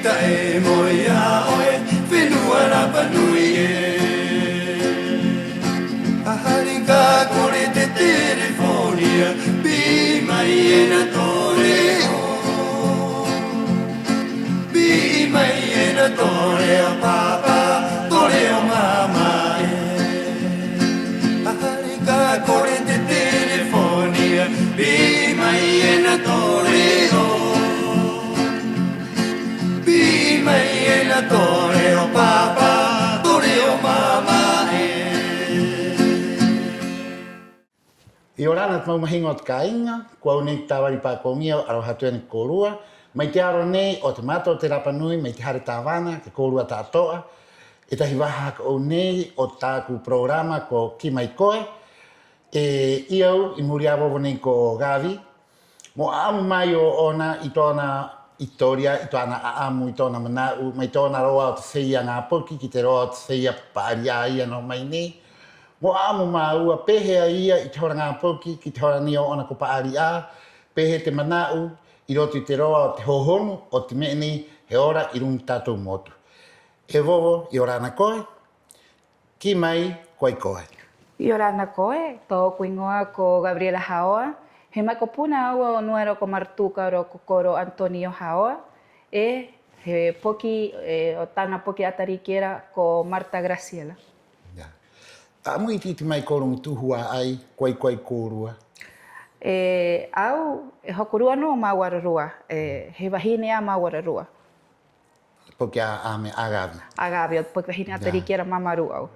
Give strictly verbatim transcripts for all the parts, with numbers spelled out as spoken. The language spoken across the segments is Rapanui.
Ta'e moe ia 'oe, fenua Rapa Nui ē. A hare ka kore te telefoni ia, pi'i mai ena tore 'ō. Pi'i mai ena tore o pāpā, tore o māmā ē. A hare ka kore te telefoni ia, pi'i mai ena tore 'ō. Pi'i mai ena tore o pāpā, tore o māmā ē. 'Iorana te mau mahiŋo o te kāiŋa, ko au nei te Tāvari Pakoŋio, aroha atu ena ki a kōrua, mai te aro nei o te Mata o te Rapa Nui, mai te hare tāvana, ki a kōrua ta'ato'a, e tahi vaha haka 'ou nei o tā'aku programa ko Kī Mai Koe, e, 'ī a au 'i muri i a vovo nei ko Gavi, mo 'a'amu mai ō'ona i tō'ona historia, i tā'ana 'a'amu, i tō'ona mana'u, mai tō'ona roa o te feia ŋā poki ki te roa o te feia pa'ari 'ā ia nō mai nei. Mo 'a'amu māua pē hē a ia i te hora ŋā poki ki te hora nei ō'ona ko pa'ari 'ā, pē hē te mana'u 'i roto i te roa o te hōhonu o te me'e nei he ora 'i ruŋa i te tātou motu. E vovo, 'iorana koe. Kī mai, ko ai koe? 'Iorana koe, tō'oku 'īŋoa ko Gabriela Haoa, he makupuna au o Nueva Roko Martuka o rō ko koro Antonio Haoa, 'e he poki, e, o tā'ana poki 'atariki era ko Marta Graciela. Ia. 'A'amu 'iti-'iti mai kōrua mo tu'u hua'ai, ko ai, ko ai kōrua? E, au, e hokorua nō māua ararua, e, he vahine 'ā māua ararua. Poki a, a me'e, a Gavi. A Gavi, o te poki vahine 'atariki era māmā rū'au.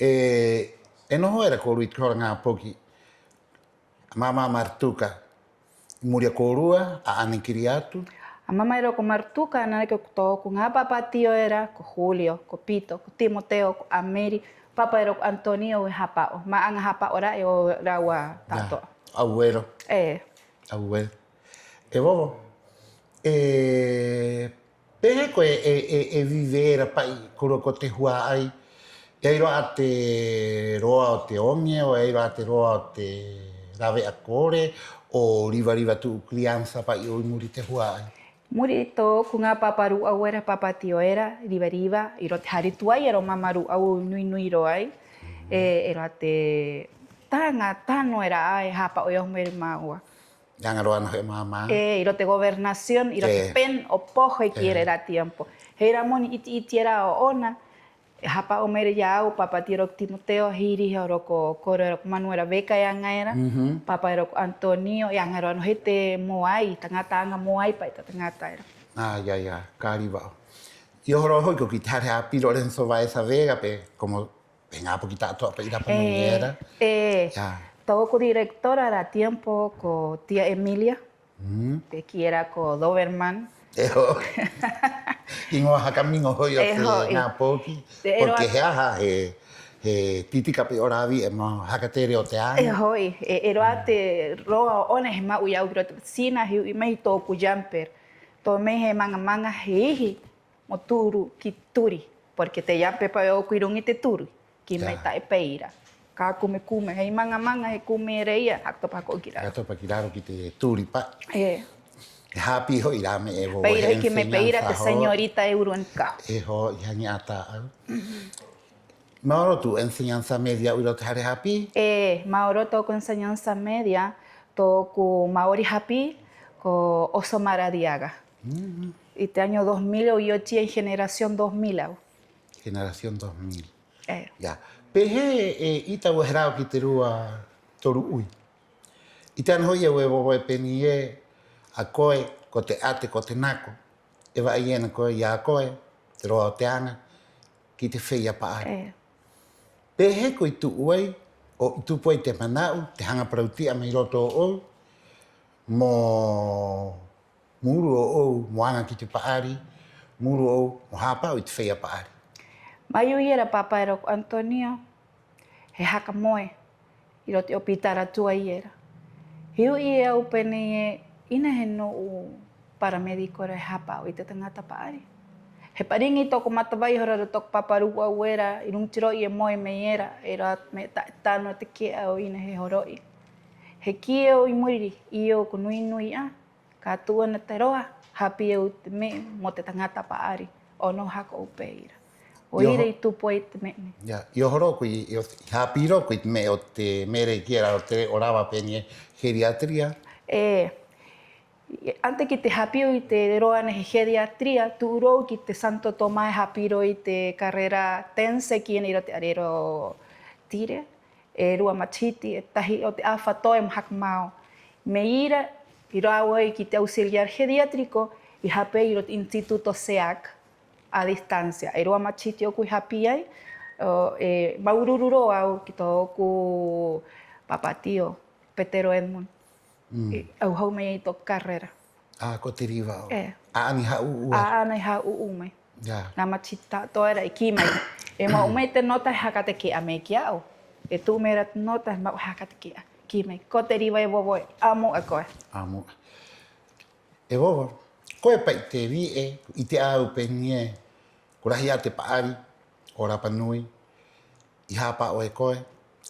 E, e noho era kōrua 'i te hora ŋā poki, a māmā Martuka, 'i muri i a kōrua, 'a'ana i kī atu? A māmā era ko Martuka, ana rake ko tō'oku ŋā pāpātio era, ko Julio, ko Pito, ko Timoteo, ko Ameri, pāpā era ko Antonio, e hāpa'o, mā'aŋa hāpa'o ra'e o rāua ta'ato'a. Ia, Abuelo. E. Abuelo. E vovo. E, pē hē koe e, e, e vive era pa'i kōrua ko te hua'ai? E ai rō 'ā te roa o te oŋe, 'o e ai rō 'ā te roa o te rāve'a kore, 'o riva-riva tu'u crianza pa'i 'o 'i muri i te hua'ai? Muri i tō'oku ŋā pāpā rū'au era, pāpātio era, riva-riva, 'i roto i te hare tuai era o māmā rū'au nui-nui rō ai, e, e ai rō 'ā te taŋa tano era 'ā e hāpa'o e oho mai era i a māua. E aŋa rō 'ana ho'i e māmā. E, 'i roto i te gobernación, 'i roto i te pen o poho e kī era era tiempo. He ira moni 'iti-'iti era ō'ona, e hāpa'o mai era i a au, pāpātio era ko Timoteo, he iri he oro ko koro era ko Manuela Vega e aŋa era, pāpā era ko Antonio, e aŋa rō 'ana ho'i te mōai, taŋata aŋa mōai pa'i te taŋata era. A, ia, ia, ka riva 'ō. I oho rō ho'i koe ki te hare hāpī Lorenzo Baeza Vega, pē, como He ŋā poki ta'ato'a pa'i Rapa Nui era. E, tō'oku directora era tiempo ko tía Emilia. Te kī era ko Doberman. E ho'i. 'Īŋoa haka miŋo ho'i o te ŋā poki. Porque he aha, he, he tī-tika pa'i o rāve'a mo haka tere o te aŋa. E ho'i, e, e roa te roa ō'ona he ma'u i a au ki roto i te vacina, he u'i mai i tō'oku jumper. To'o mai he maŋa-maŋa, he ihi mo turu ki te turi, porque te jumper pa'i ō'oku 'i ruŋa i te turi, kī mai ta'e pē ira. Ka kume-kume, hai maŋa-maŋa, he kume era ia, haka topa haka 'ou ki raro. Haka topa ki raro ki te turi pa'i. E. He hāpī ho'i rā me'e e vovo, pē ira he kī mai, pē ira te señorita Eureka. E ho'i, haŋi 'ā tā'au. Maoro tu'u enseñanza media 'i roto i te hare hāpī? E, maoro tō'oku enseñanza media, tō'oku maori hāpī, ko Oso Maradiaga. 'I te año dos mil, o yo chi en generación dos mil au. Generación dos mil. E. Ya. ¿Pē hē e 'ita au he rao ki te rua toru 'ui? 'Ite 'ana ho'i au e vovo e pē nei ē: a koe ko te 'ate, ko te nako, e va'ai ena koe i a koe, te roa o te aŋa, ki te feia pa'ari. E. ¿Pē hē koe i tu'u ai, 'o i tupu ai te mana'u, te haŋa parauti'a mai roto ō'ou mo, mo uru ō'ou mo aŋa ki te pa'ari, mo uru ō'ou mo hāpa'o i te feia pa'ari? Mai u'i era, pāpā era ko Antonio, he haka moe 'i roto i te 'opitara tuai era. He u'i e au pē nei ē: 'ina he nu'u paramédico era e hāpa'o i te taŋata pa'ari. He pariŋi tō'oku matavai, hora era tō'oku pāpā rū'au era 'i ruŋa i te ro'i e moe mai era, e rā me'e ta'e tano te ke'a 'o 'ina he horo'i. He kī e au 'i muri, 'ī au ko nui-nui 'ā, ka tu'u 'ana te roa, hāpī au te me'e mo te taŋata pa'ari, 'o noho haka 'ou pē ira. 'O ira i tupu ai te me'e nei. Ya, i oho rō koe i, i hāpī rō koe i te me'e o te mere ki era o te re'o rava pē nei ē, geriatría. E, antes ki te hāpī au i te roa nei he geriatría, tu'u rō au ki te Santo Tomás e hāpī rō i te carrera tense ki ena 'i roto i te 'arero Tire. E rua matahiti, e tahi o te 'āfato'e mo haka mao. Me'e ira, i rō au ai ki te auxiliar geriátrico, i hāpī ai 'i roto i te Instituto SEAC a distancia. E rua matahiti ō'oku i hāpī ai, o, e māuru-uru rō au ki tō'oku pāpātio, Petero Edmund. Mm. E, a ha'u mai ai i tō'oku carrera. 'Ā, ko te riva 'ō. E. 'Ā'ana i hā'ū'ū. 'Ā'ana i hā'ū'ū mai. Ya. Nā matahiti ta'ato'a era i kī mai. E ma'u mai te nota he haka take'a mai ki a au. E tu'u mai era te nota he ma'u he haka take'a. Kī mai, ko te riva e vovo ē, 'āmu'a koe. 'Āmu'a. E vovo, koe pa'i te vi'e, ko 'ite 'ā au pē nei ē, ko rahi 'ā te pa'ari o Rapa Nui i hāpa'o e koe,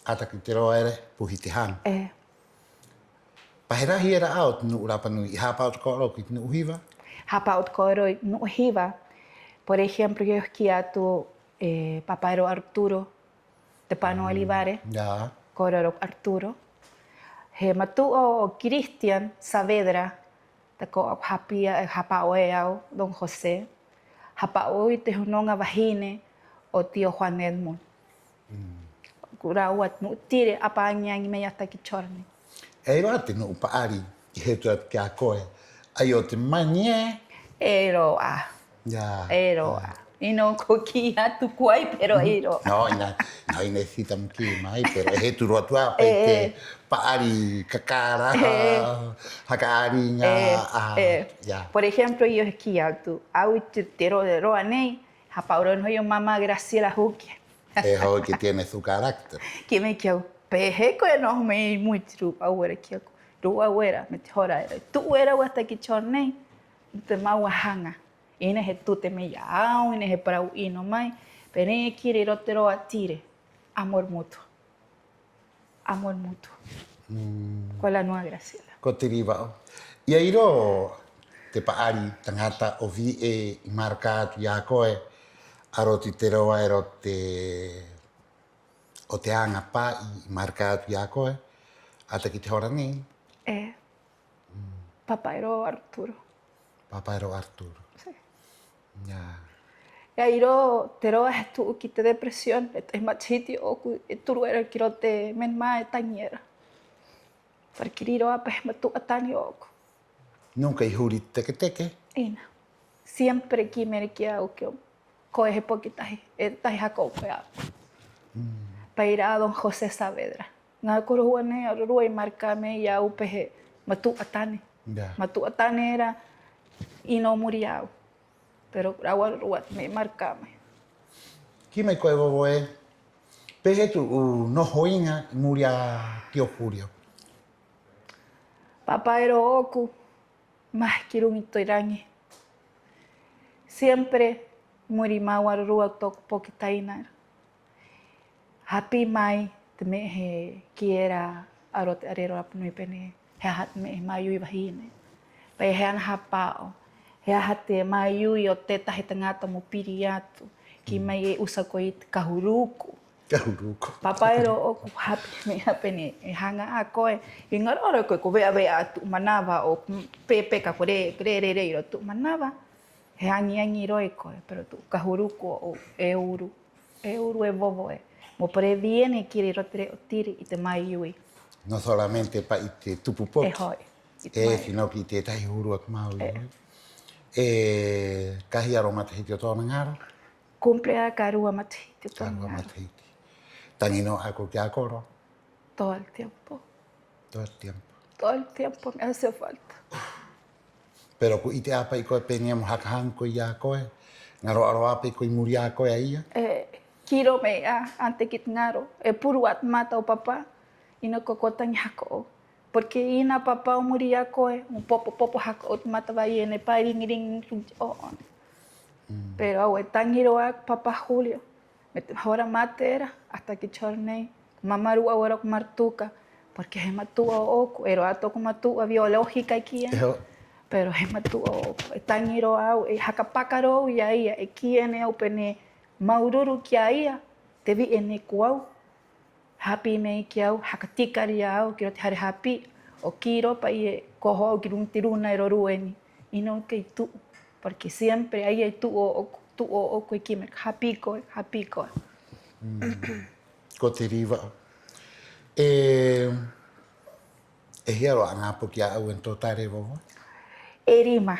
'ātā ki te roa era he puhi te haŋa. E. Pa he rahi era 'ā o te nu'u Rapa Nui, i hāpa'o tako'a rō koe i te nu'u hiva? Hāpa'o tako'a rō i te nu'u hiva. Por ejemplo, i oho kī atu e Papa era o Arturo, Tepano Olivares. Ya. Ko ira era o Arturo. He matu'a o Cristian Saavedra, tako'a ko hāpī, hāpa'o e au, Don José. Hāpa'o au i te hūnōŋa vahine o Tío Juan Edmund. Mm. Ko rāua te nu'u Tire, 'apa aŋi-aŋi mai 'ātā ki te hora nei. E ai rō 'ā te nu'u pa'ari i hetu atu ki a koe, 'ai o te mani ē? E ai rō 'ā. Ya, e ai rō 'ā. 'Ina ko kī atu ko ai, pero e ai rō 'ā. No, 'ina, no, 'ina e cita mo kī mai, pero e hetu rō atu 'ā pa'i te pa'ari kakara, haka 'ariŋa, e, a, e. Ya. Por ejemplo, i oho kī atu, a au i te, te roa, roa nei, hāpa'o rō ena ho'i o Mama Graciela Huque. E ho'i que tiene su carácter. Kī mai ki a au, ¿pē hē koe e noho mai ai i muri i te rū'au era ki a koe? Rū'au era, mai te hora era i tu'u era a au 'ātā ki te hora nei, te mau a haŋa. 'Ina he tute mai i a au, 'ina he parau 'ino mai, pero nei e kī era 'i roto te roa Tire, amor mutuo. Amor mutuo. Mm. Con la nueva Graciela. Ko te riva 'ō. I ai rō te pa'ari taŋata 'o vi'e i marca atu i a koe a roto i te roa era o te, o te aŋa pa'i i marca atu i a koe 'ātā ki te hora nei? E. Mm. Papa era o Arturo. Papa era o Arturo. Sí. Ya. E ai rō te roa he tu'u ki te depresión, e, e matahiti ō'oku e turu era ki roto te mea nei, e taŋi era. Para kī rō 'ā pa he matu'a tane ō'oku. Nunca i huri te teke-teke? 'Ina. Siempre kī mai era ki a au ki a au, koe he poki tahi, e tahi haka 'ou koe a au. Mm. Pē ira 'ā Don José Saavedra. Ŋā kōrua nei ararua i marca mai i a au pa he matu'a tane. Ya. Matu'a tane era 'ina o muri i a au. Pero rāua ararua te me'e i marca mai. Kī mai koe, vovo ē, ¿pē hē tu'u noho iŋa 'i muri i a Tío Julio? Papa era ō'oku, mai ki ruŋa i te raŋi. Siempre 'i muri i māua ararua, tō'oku poki taina era. Hāpī mai te me'e he kī era a roto i te 'arero Rapa Nui pē nei ē: ¿He aha te me'e he māui-ui vahine? Pa'i, ¿he aha ana hāpa'o? ¿He aha te māui-ui o tētahi taŋata mo piri atu? Kī mai e usa koe i te kahu ruku. Kahu ruku. Papa era ō'oku, hāpī mai pē nei ē: e haŋa 'ā koe, i ŋaro'a rō koe ko ve'a-ve'a tu'u manava 'o pē-peka ko rē, rē-rē-rē 'i roto tu'u manava, he aŋi-aŋi rō e koe, pero tu'u kahu ruku 'ō'ou e uru. E uru, e vovo ē, mo previene, kī era, 'i roto te re'o Tire, i te māui-ui. No solamente pa'i te tupu poki. E ho'i. E, sino ki tētahi huru atu māui-ui. E. E, ¿ka hia rō matahiti o tō'ona ŋaro? Cumple 'ā ka rua matahiti o tō'ona ŋaro. Ka rua matahiti. ¿Taŋi nō 'ā koe ki a koro? Todo el tiempo. Todo el tiempo. Todo el tiempo me hace falta. Pero ko 'ite 'ā pa'i koe pē nei ē mo haka haŋa koe i a koe? Ŋaro'a rō 'ā pa'i koe 'i muri i a koe, a ia? E, kī rō mai 'ā, antes ki te ŋaro, e puru 'ā te mata o Papá, 'ina ko, ko taŋi haka 'ou. Porque 'ina Papá 'o muri i a koe, mo popo-popo haka 'ou te matavai ena, e pa'i riŋi-riŋi ruŋa i te 'ō'ona. Mm. Pero a au e taŋi rō 'ā ko Papá Julio. Mai te hora mate era 'ātā ki te hora nei, ko māmā rū'au era ko Martuka, porque he matu'a ō'oku, e ai rō 'ā tō'oku matu'a biológica e kī ena. E ho'i. Pero he matu'a ō'oku, e taŋi rō au, e haka paka rō au i a ia, e kī ena e au pē nei: māuru-uru ki a ia, te vi'e nei ko au. Hāpī mai ki a au, haka tikari a au ki roto i te hare hāpī, 'o kī rō pa'i e koho au ki ruŋa i te rūnā era o Rū'eni. 'Ina au kai tu'u, porque siempre a ia e tu'u ō'oku, tu'u ō'oku e kī mai: hāpī koe, hāpī koe. Mm. Ko te riva. E, e hia rō 'ā ŋā poki 'ā'au en total, e vovo? E rima.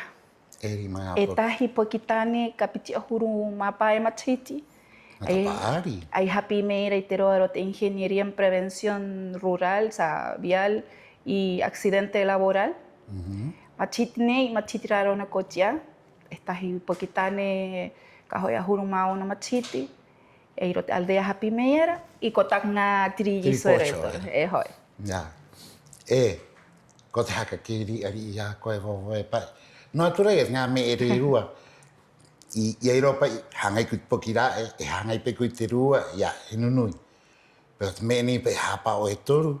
E rima ŋā poki. E tahi poki tane ka piti 'ahuru mā pae matahiti. Ŋā poki pa'ari. Ai hāpī mai era i te roa era o te Ingeniería en Prevención Rural, sa Vial y Accidente Laboral. Mhm. Matahiti nei, matahiti rā ena ko ti'a. E tahi poki tane ka oho e 'ahuru mā ono matahiti. E ai rō te aldea hāpī mai era, 'i ko taku ŋā trillizo era. Tripocho era. E ho'i. Ya. E, ko te haka kī ri'a-ri'a i a koe, e vovo, e pa'i. Nō atu rā i te ŋā me'e rē rua. I, i ai rō pa'i, haŋai koe i te poki ra'e, e haŋai pē koe i te rua, ya, he nu-nui. Pero te me'e nei pa'i hāpa'o e toru,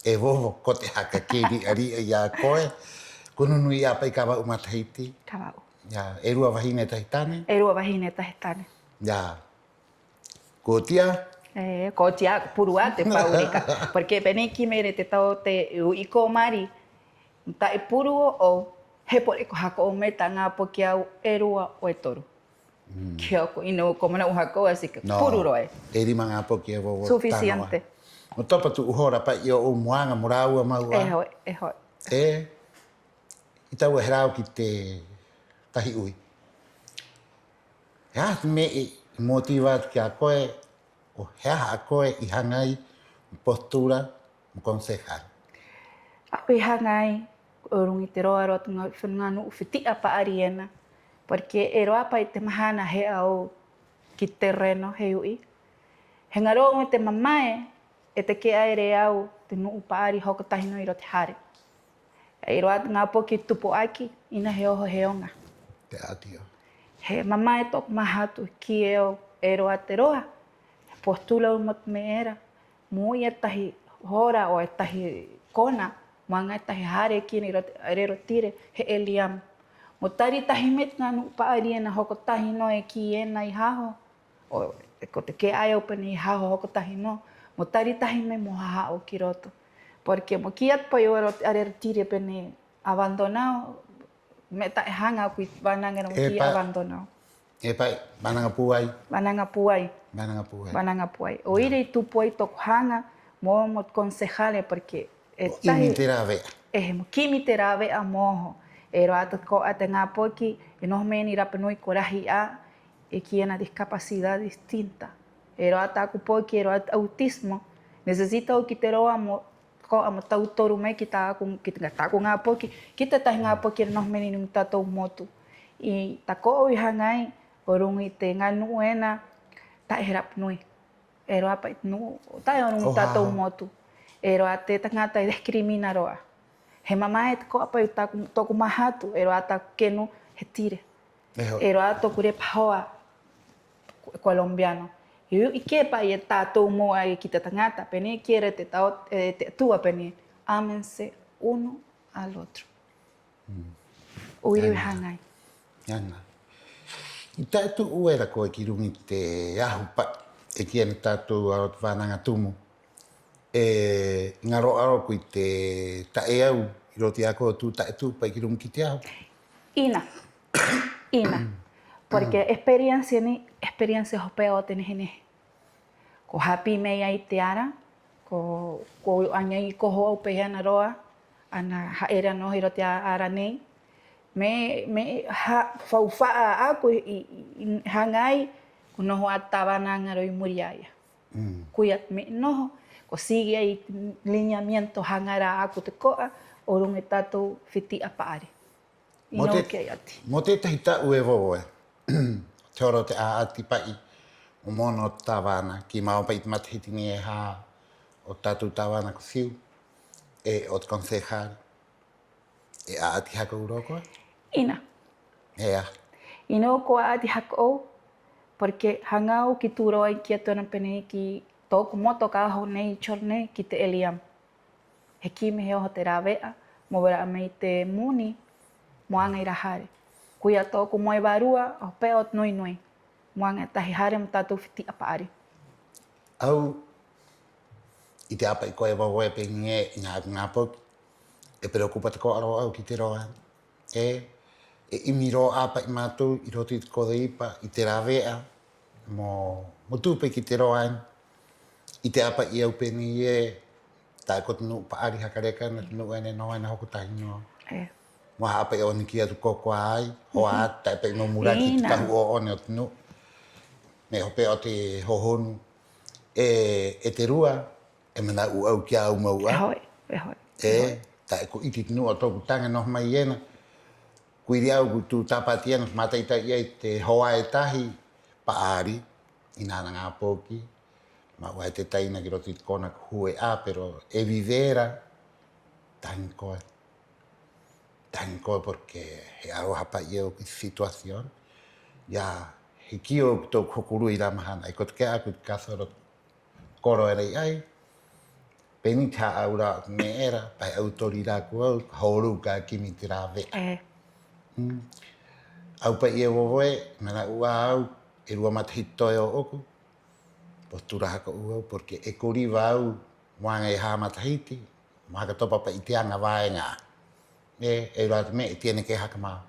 e vovo, ko te haka kī ri'a-ri'a i a koe, ko nu-nui 'ā pa'i, ka va'u matahiti. Ka va'u. Ya, e rua vahine, tahi tane? E rua vahine, tahi tane. Ya. Ko ti'a? E, ko ti'a, ko puru 'ā te pāurika. Porque pē nei kī mai era te tao te u'i ko Mari, mo ta'e puru ō'ou, he poro ko haka 'ou mai ta'a ŋā poki a au e rua 'o e toru. Mm. Ki ō'oku, 'ina ko mana'u haka 'ou, así que puru rō ē. E rima ŋā poki, e vovo, tano 'ā. Suficiente. Mo topa tu'u hora pa'i ō'ou mo aŋa mo rāua mau 'ā. E ho'i, e ho'i. E, i tāua he rāua ki te tahi 'ui. ¿He aha te me'e i motiva atu ki a koe, 'o he aha a koe i haŋa ai mo postura mo concejal? Au i haŋa ai o ruŋa i te roa era o te ŋā, ŋā nu'u fiti'a pa'ari ena, porque e roa pa'i te mahana he e'a au ki te terreno, he u'i. He ŋaro'a au i te mamae e take'a era e au te nu'u pa'ari hoko tahi nō 'i roto i te hare. E ai rō 'ā te ŋā poki tupu 'ā ki, 'ina he oho he oŋa. Te 'ati 'ā. He mamae tō'oku māhatu, kī e au, e rō 'ā te roa, he postula au mo te me'e era, mo u'i e tahi hora 'o e tahi kona mo aŋa e tahi hare kī ena 'i roto i te 'arero tire, he Eliam. Mo tari tahi mai te ŋā nu'u pa'ari ena hoko tahi nō e kī ena i haho. 'O ko take'a e au pē nei i haho hoko tahi nō, mo tari tahi mai mo haha'o ki roto. Porque mo kī atu pa'i 'o e roto i te 'arero tire pē nei abandonado, me'e ta'e haŋa a koe i te vānaŋa era mo kī abandonado. E pa'i, vānaŋa pūai. Vānaŋa pūai. Vānaŋa pūai. Vānaŋa pūai. 'O ira i tupu ai tō'oku haŋa mo, mo concejal, porque e tahi, mo kimi te rāve'a. E, mo kimi te rāve'a mo oho. E rō 'ā tako'a te ŋā poki e noho mai ena 'i Rapa Nui ko rahi 'ā, e kī ena discapacidad distinta. E rō 'ā tā'aku poki, e rō 'ā te autismo, necesita au ki te roa mo, koa mo tautoru mai ki tā'aku, ki te, tā'aku ŋā poki, ki te tētahi ŋā poki era noho mai ena 'i ruŋa i tātou motu. 'I tako'a au i haŋa ai o ruŋa i te ŋā nu'u ena ta'e he Rapa Nui. E rō 'ā pa'i te nu'u ta'e o ruŋa i tātou motu. E rō 'ā te taŋata e discrimina rō 'ā. He mamae tako'a pa'i o tā'aku, tō'oku māhatu, e rō 'ā tā'aku kenu he tire. E rō 'ā tō'oku repa hoa colombiano. He u'i kē pa'i e tātou mau 'ā ki te taŋata, pē nei kī era te tao, e, te 'Atua pē nei: ámense uno al otro. 'O ira i haŋa ai. Aŋa. I ta'e tu'u era koe ki ruŋa i te ahu pa'i, e kī ena e tātou a roto i te vānaŋa tumu, e ŋaro'a rō koe i te ta'e au 'i roto i a koe o tu'u ta'e tu'u pa'i ki ruŋa ki te ahu? 'Ina. 'Ina. Porque experiencia nei, experiencia hope'a o te nehe-nehe. Ko hāpī mai ai te ara, ko, ko aŋi-aŋi koho au pē hē ana roa, ana ha'ere nō 'i roto i te ara nei. Me'e, me'e ha-, faufa'a 'ā'aku i, i, i haŋa ai, ko noho 'ā te tāvana aŋa rō 'i muri i a ia. Koia te me'e noho, ko sigue ai te lineamiento haŋa era 'ā'aku tako'a o ruŋa i te tātou fiti'a pa'ari. 'Ina au ki ai 'ati. Mo tētahi ta'u, e vovo ē, te hora o te 'a'ati pa'i mo mono o te tāvana, kī mau pa'i te matahiti nei e hā o te tātou tāvana ko fiu, 'e o te concejal, e 'a'ati haka 'ou rō koe? 'Ina. ¿He aha? 'Ina au ko 'a'ati haka 'ou, porque haŋa au ki tū rō ai, kī atu ena pē nei ki tō'oku moto ka oho nei, Chorné, ki te Eliam. He kimi, he oho te rāve'a mo vera mai te muni, Mo aŋa i rā hare. Koia tō'oku moe vārua, a hope'a o te nui-nui. Mo aŋa e tahi hare mo tātou fiti'a pa'ari. Au, i te 'āpa'o koe e vavo ē pē nei ē, i ŋā, ŋā poki, e preocupa tako'a rō au ki te roa. E, e 'imi rō 'ā pa'i mātou 'i roto i te Codehipa, i te rāve'a, mo, mo tu'u pa'i ki te roa ena. I te 'āpa'o i au pē nei ē, ta'e ko te nu'u pa'ari haka reka ena, te nu'u ena e noho ena hoko tahi nō. E. Mo aha 'āpa'o e 'ō nei kī atu ko koa ai, hoa atu, ta'e pa'i mo muraki te kahu 'ō'one o te nu'u. Me'e hope'a o te hōhonu. E, e te rua, e mana'u au ki a au mau 'ā. E ho'i, e ho'i. E, ta'e ko 'ite te nu'u o tō'oku taŋa e noho mai ena. Ko iri a au ko tu'u tāpati ena, ko māta'i-ta'i ai te hoa e tahi, pa'ari, 'ina ana ŋā poki, ma'u ai te taina ki roto i te kona ko hue 'ā, pero e vive era, tahi koe. Tahi koe porque he 'aroha pa'i au ki te situación. Ya, he kī au ki tō'oku hokorua i rā mahana, 'ai ko take'a 'ā'aku i te caso o roto koro era i 'ai, pē nei te hā'aura'a o te me'e era, pa he autoridad ko au, ka hōrou, ka kimi i te rāve'a. E. Mm. Au pa'i e vovo ē, mana'u 'ā au, e rua matahiti toe ō'oku, postura haka 'ou au, porque e ko riva au mo aŋa e hā matahiti, mo haka topa pa'i i te aŋa vāeŋa. E, e rua te me'e e tiene que haka mao.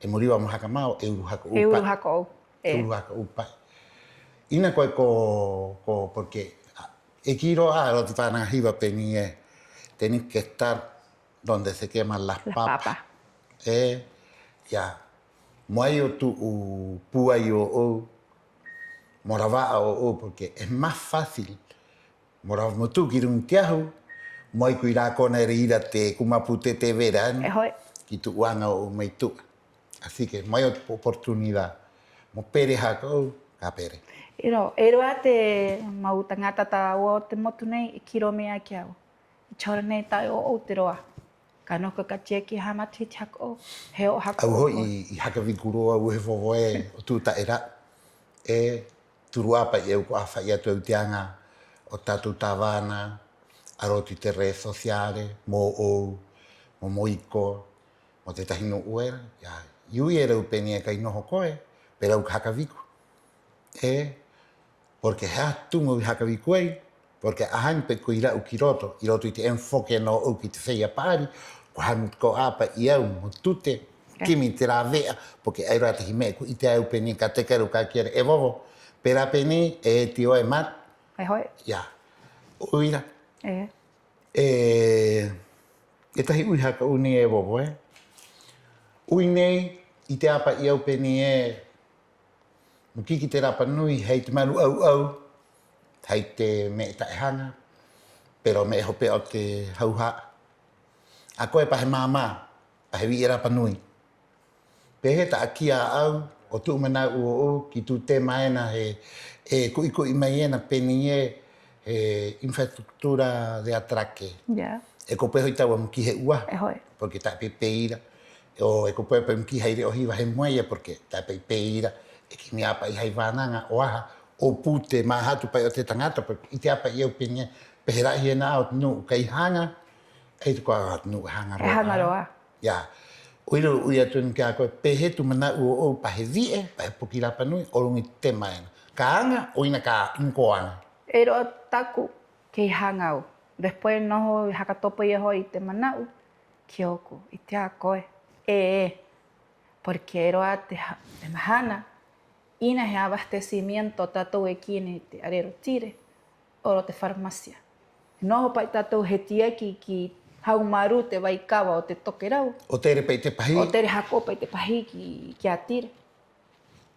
E mo riva mo haka mao, e uru haka 'ou pa'i. E uru haka 'ou. E. E uru haka 'ou pa'i. 'Ina koe ko, ko, porque, a, e kī rō 'ā e roto i te vānaŋa hiva pē nei ē, tenés que estar donde se queman las papas. Las papas. E, ya. Mo ai o tu'u pūai ō'ou, mo rava'a ō'ou, porque es más fácil mo rava, mo tu'u ki ruŋa i te ahu, mo ai koe i rā kona era i ira te, ko mapute te vera, ¿no? E ho'i. Ki tu'u aŋa ō'ou mai tu'a. Así que mo ai o te oportunidad mo pere haka 'ou, ka pere. 'I ro, e rua te mau taŋata ta'ato'a o te motu nei e kī rō mai 'ā ki a au, i te hora nei ta'e ō'ou te roa. Ka noho ka kati e kī hā matahiti haka 'ou, he o'o haka 'ou. Au ho'i i, i haka viku rō au he vovo ē o tu'u ta'e ra'u. E turu 'ā pa'i e au ko aha fa'i atu au te aŋa o tātou tāvana a roto i te redes sociales, mo ō'ou, mo Moiko, mo tētahi nu'u era, ya, i u'i era au pē nei ē kai noho koe, pero au ka haka viku. E, porque he aha te tumu au i haka viku ai, porque 'ahani pa'i ko i ra'u ki roto, 'i roto i te enfoque nō'ou ki te feia pa'ari, ko hanu tako'a pa'i au mo tute, kimi i te rāve'a, porque ai rō 'ā tahi me'e ko 'ite 'ā au pē nei ka teka era au ka kī era e vovo, pero pē nei ē, tío, e mat. E ho'i. Ya. 'O ira. E. E, e tahi 'ui haka 'ou nei e vovo ē. 'Ui nei, i te 'āpa'o i au pē nei ē, mo kī ki te Rapa Nui, hai te manu 'au-'au, hai te me'e ta'e haŋa, pero me'e hope'a o te hauha'a. A koe pa he māmā, pa he vi'e Rapa Nui, ¿pē hē ta'a kī a au o tu'u mana'u ō'ou ki tū tema ena he, e ku'i-ku'i mai ena pē nei ē, he infraestructura de atraque? Ya. E ko pē ho'i tāua mo kī he 'ua. E ho'i. Porque ta'e pē-pē ira. 'O e ko pē pa'i mo kī hai re'o hiva he moe ia, porque ta'e pē-pē ira. E kimi 'ā pa'i hai vānaŋa 'o aha, 'o pū te māhatu pa'i o te taŋata, porque i te 'āpa'o i au pē nei ē, pē he ra'e ena 'ā o te nu'u kai haŋa, ai te koa o te nu'u e haŋa rō 'ā. E haŋa rō 'ā. Ya. 'O ira 'ui atu ena ki a koe, ¿pē hē tū mana'u ō'ou pa he vi'e, pa he poki Rapa Nui, o ruŋa i te tema ena? Ka aŋa, 'o 'ina ka, 'ina ko aŋa. E rō 'ā tā'aku, kei haŋa au. Después noho i haka topa ia ho'i i te mana'u ki ō'oku, 'ite 'ā koe. E, e. Porque e rō 'ā te ha-, te mahana, 'ina he abastecimiento tātou e kī ena i te 'arero tire, o roto te farmacia. He noho pa'i tātou he tiaki ki Haumārū, te vaikava o te tokerau. 'O tere pa'i te pahī. 'O tere haka 'ou pa'i te pahī ki, ki a tire.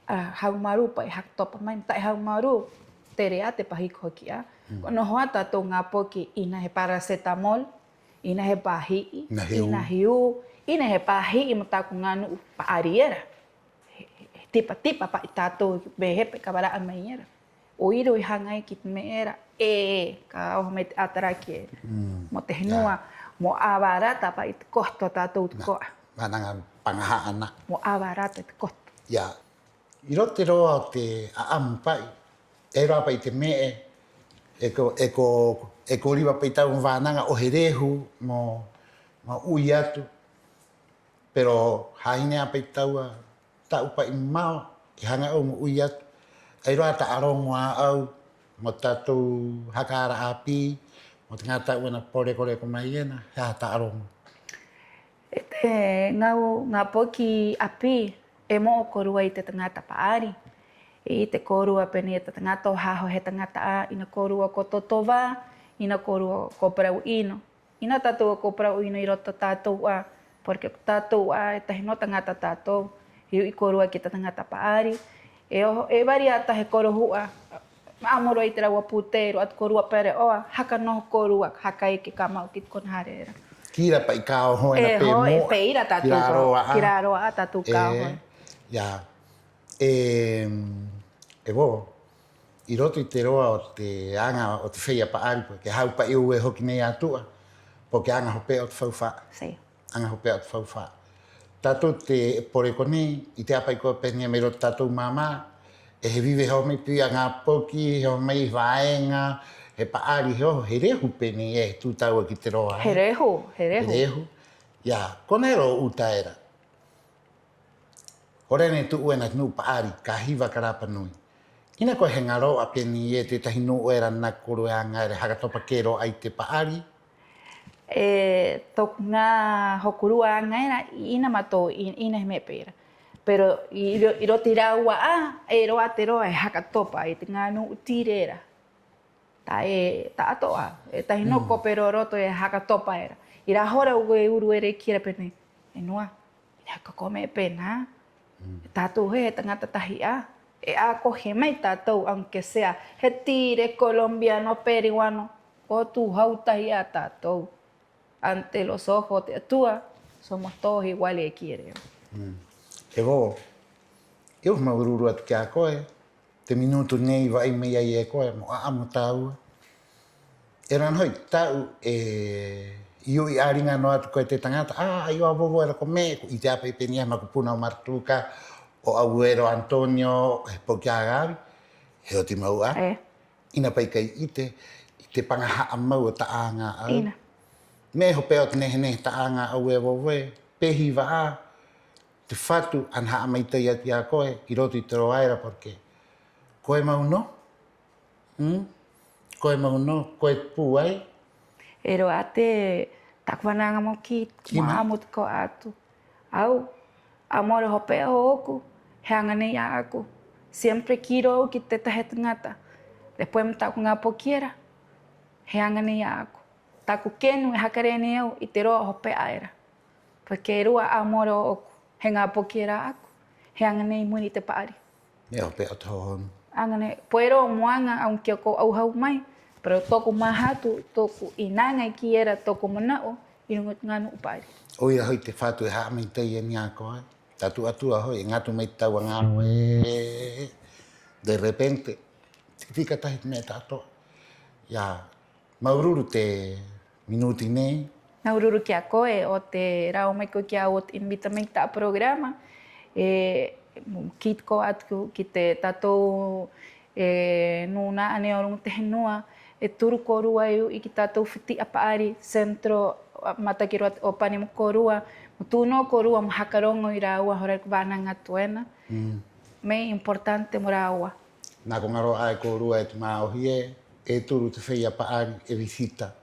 A, Haumārū pa'i haka topa mai, ta'e Haumārū, tere 'ā te pahī ko hoki 'ā. Ko noho 'ā tātou ŋā poki, 'ina he paracetamol, 'ina he pāhi'i, 'ina he ū, 'ina he pāhi'i mo tā'aku ŋā nu'u pa'ari era. He, he, he tipa-tipa pa'i tātou, pē hē pa'i ka vara'a mai era. 'O ira i haŋa ai ki te me'e era, e, e, ka oho mai te 'ataraki e, mo te henua, mo abarata pa'i te costo o tātou tako'a. Vānaŋa paŋaha'a nā. Mo abarata te costo. Ya. 'I roto te roa o te 'a'amu pa'i, e rō 'ā pa'i te me'e, e ko, e ko, e ko riva pa'i tāua mo vānaŋa 'o he rehu, mo, mo 'ui atu. Pero hāhine 'ā pa'i tāua, ta'u pa'i mao, e haŋa au mo 'ui atu. Ai rō 'ā ta'a roŋo a au mo te tātou haka ara 'āpī, mo te ŋā ta'u ena poreko-reko mai ena, he aha ta'a roŋo? E te ŋā, ŋā poki 'āpī, e mo'o kōrua i te taŋata pa'ari. E 'ite kōrua pē nei ē: te taŋata o haho he taŋata 'ā, 'ina kōrua ko toto vā, 'ina kōrua ko parau 'ino. 'Ina tātou ko parau 'ino 'i roto i a tātou 'ā, porque ko tātou 'ā e tahi nō taŋata tātou. E u'i kōrua ki te taŋata pa'ari. E oho, e vari 'ā tahi e koro hu'a, 'amo rō i te rāua pūtē, e roa atu kōrua pē re'oa, haka noho kōrua, haka eke ka ma'u ki te kona hare era. Kī ira pa'i ka oho ena pē mu'a, pē ira tātou ki rā roa 'ā, ki rā roa 'ā tātou ka oho. Ia, e, e vō, 'i roto i te roa o te aŋa o te feia pa'ari, porque hā'au pa'i au e hoki nei a tu'a, porque aŋa hope'a o te faufa'a. Aŋa hope'a o te faufa'a. Tātou te poreko nei, 'ite 'ā pa'i koe pē nei ē: mai roto i te tātou māmā, 'e he vive he oho mai pē ira ŋā poki, he oho mai he vāeŋa, he pa'ari, he oho, he rehu pē nei ē, he tū tāua ki te roa, he rehu, he rehu. He rehu. Ia, kona era o uta era. Hora ena e tu'u ena te nu'u pa'ari, ka hiva ka rapa nui. 'Ina koe he ŋaro'a pē nei ē tētahi nu'u era nā kōrua e aŋa era, e haka topa kē rō 'ai te pa'ari. E, tō'oku ŋā hokorua aŋa era, 'ina mātou, 'i, 'ina he me'e pē ira. Pero 'i, 'i ro-, 'i roto i rāua 'ā, e roa te roa e haka topa i te ŋā nu'u tire era. Ta'e, ta'ato'a, e tahi nō ko pero roto e haka topa era. 'I rā hora au e uru era e kī era pē nei: E nua, 'ina he ko me'e pēnā. E tātou he, he taŋata tahi 'ā. E 'a'akohe mai tātou, aunque sea he tire, colombiano, peruano, ko tū hau tahi 'ā tātou. Ante los ojos de Atua, somos todos iguales, e kī era. E vō, e au he māuru-uru atu ki a koe, te minutu nei i va'ai mai ai e koe mo 'a'amu tāua. E rā nō ho'i ta'u e, i u'i 'āriŋa nō atu koe te taŋata, 'ā, 'ai 'ā, vōvō, era ko me'e, ko 'ite 'ā pa'i pē nei ē: he makupuna o Maratuka, o Agüero Antonio, he poki a Gavi, he oti mau 'ā. 'Ina pa'i kai 'ite i te paŋaha'a mau o ta'a aŋa a au. Me'e hope'a o te nehe-nehe ta'a aŋa a au e vōvō ē: pē hiva 'ā te Fatu ana ha'amaitai atu i a koe 'i roto i te roa era, porque koe mau nō. Koe mau nō, koe te pūai. E roa 'ā te, tā'aku vānaŋa mo kī, mo 'a'amu tako'a atu. A au, 'a'amore hope'a ō'oku, he aŋa nei 'ā'aku. Siempre kī rō au ki te tētahi taŋata, después mo tā'aku ŋā poki era, he aŋa nei 'ā'aku. Tā'aku kenu e haka rē nei a au i te roa hope'a era. Porque e rua 'a'amore ō'oku, he ŋā poki era 'ā'aku, he aŋa nei 'i muri i te pa'ari. Me'e hope'a o te hōhonu. Aŋa nei, puedo mo aŋa, aunque ko 'auhau mai, pero tō'oku māhatu, tō'oku 'īŋaŋa e kī era, tō'oku mana'u 'i ruŋa i te ŋā nu'u pa'ari. 'O ira ho'i te Fatu e ha'amaitai ena i a koe, te 'Atua ho'i e ŋatu mai te tāua ŋāue, de repente, tiki-tiki tahi te me'e ta'ato'a. Ia, māuru-uru te minuti nei. Māuru-uru ki a koe 'o te rāua mai koe ki a au 'o te invita mai ki ta'a programa. E, mo kī tako'a atu ki te tātou, e, nūna'a nei o ruŋa i te henua, e turu kōrua e u'i ki tātou fiti'a pa'ari, centro, mataki rua o pani mo kōrua, mo tū nō kōrua mo haka roŋo i a rāua hora ko vānaŋa atu ena. Me'e importante mo rāua. Nā ko ŋaro'a 'ā e kōrua e te mā'ohi ē, e turu te feia pa'ari e visita.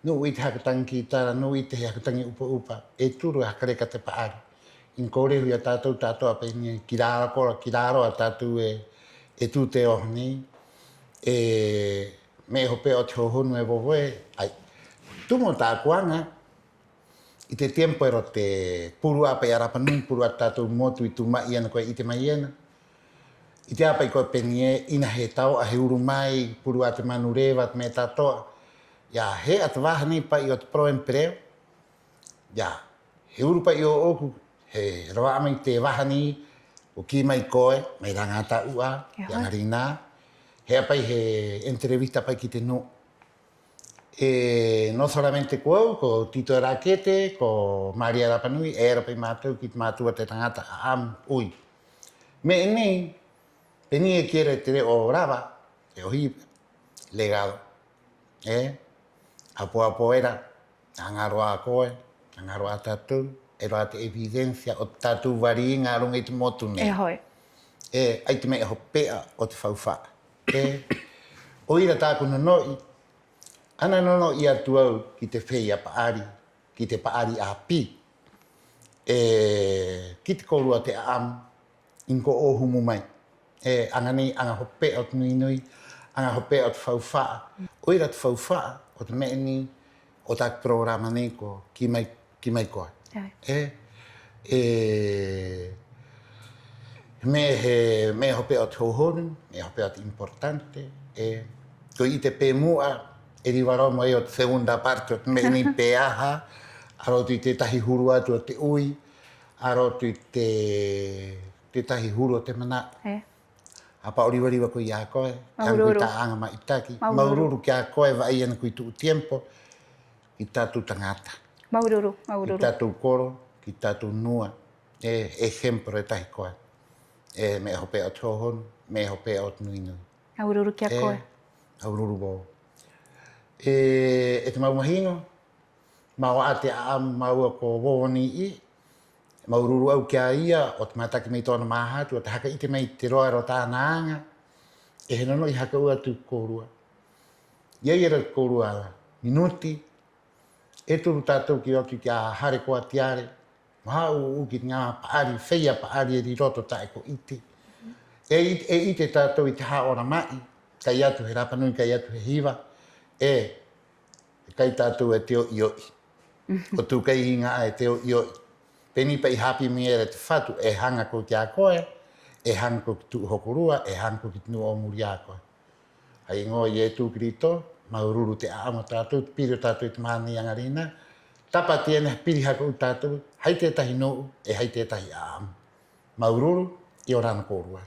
Nu'u 'ite haka taŋi kītara, nu'u 'ite he haka taŋi 'upa-'upa, e turu e haka reka te pa'ari. 'Ina ko rehu i a tātou ta'ato'a pē nei ē: ki raro kora, ki raro a tātou e, e tū te oho nei. E, me'e hope'a o te hōhonu e vovo ē, 'ai. Tumu o tā'aku aŋa, 'i te tiempo era o te puru 'ā pa'i a Rapa Nui, puru 'ā te tātou motu i tū ma'i ena koe e 'ite mai ena. 'Ite 'ā pa'i koe pē nei ē, 'ina he tao'a, he uru mai, puru 'ā te manureva, te me'e ta'ato'a. Ia, he e'a te vaha nei pa'i o te Pro Empleo. Ia, he uru pa'i ō'oku, he rava'a mai te vaha nei, ko kī mai koe, mai rā ŋā ta'u 'ā, i 'aŋarinā. He e'a pa'i, he entrevista pa'i ki te nu'u. E, no solamente ko au, ko Tito Rakete, ko Maria Rapa Nui, e era pa'i mātou ki te mātua te taŋata 'a'amu, 'ui. Me'e nei, pē nei ē kī era te re'o rava, re'o hiva, legado. E, apo-apo era, aŋa rō 'ā koe, aŋa rō 'ā tātou, E rā te evidencia o te tātou vari iŋa a ruŋa i te motu nei. E hoi. 'E 'ai te me'e hope'a o te faufa'a. 'E 'o ira tā'aku no-no'i, ana no-no'i atu a au ki te feia pa'ari, ki te pa'ari 'āpī, 'e ki te kōrua o te 'a'amu, 'ina ko 'ōhumu mai. 'E aŋa nei, aŋa hope'a o te nui-nui, aŋa hope'a o te faufa'a. 'O ira te faufa'a o te me'e nei, o tā'aku programa nei ko Kī Mai, Kī Mai Koe. 'E, 'e he me'e, he me'e hope'a o te hōhonu, me'e hope'a o te importante. 'E ko 'ite pē mu'a e riva rō mo ai o te segunda parte o te me'e nei, pē aha, a roto i te tētahi huru atu o te 'ui, a roto i te, te tētahi huru o te mana'u. 'Ā, pa'o riva-riva koe i a koe, e aŋa koe i tā'a aŋa ma'itaki. Māuru-uru ki a koe, va'ai ena koe i tu'u tiempo, ki te tātou taŋata. Māuru-uru, māuru-uru. Ki te tātou koro, ki te tātou nua, e ejemplo e tahi koe. E me'e hope'a o te hōhonu, me'e hope'a o te nui-nui. Māuru-uru ki a koe. Māuru-uru vō. E, e te mau mahiŋo, mao 'ā te 'a'amu māua ko Vovo nei 'ī, māuru-uru a au ki a ia 'o te mātaki mai i tō'ona māhatu, 'o te haka 'ite mai i te roa era o tā'ana aŋa, 'e he no-no'i haka 'ou atu ki a kōrua. I ai era te kōrua minuti, e turu tātou ki roto i te hare koatiare, mo hā'ū'ū ki te ŋā pa'ari, feia pa'ari era 'i roto ta'e ko 'ite. E 'i-, e 'ite tātou i te hā'ora ma'i, kai atu he rapa nui, kai atu he hiva, 'e kai tātou e te o'i-o'i. Ko tū kai iŋa 'ā e te o'i-o'i. Pē nei pa'i i hāpī mai era e te Fatu, e haŋa koe ki a koe, e haŋa koe ki tu'u hokorua, e haŋa koe ki te nu'u o muri i a koe. Hai 'īŋoa o Iesu Kirito, māuru-uru te 'a'amu o tātou, te piri o tātou i te mahana nei 'aŋarinā. Tāpati ena he piri haka 'ou tātou hai tētahi nu'u 'e hai tētahi 'a'amu. Māuru-uru, 'iorana kōrua.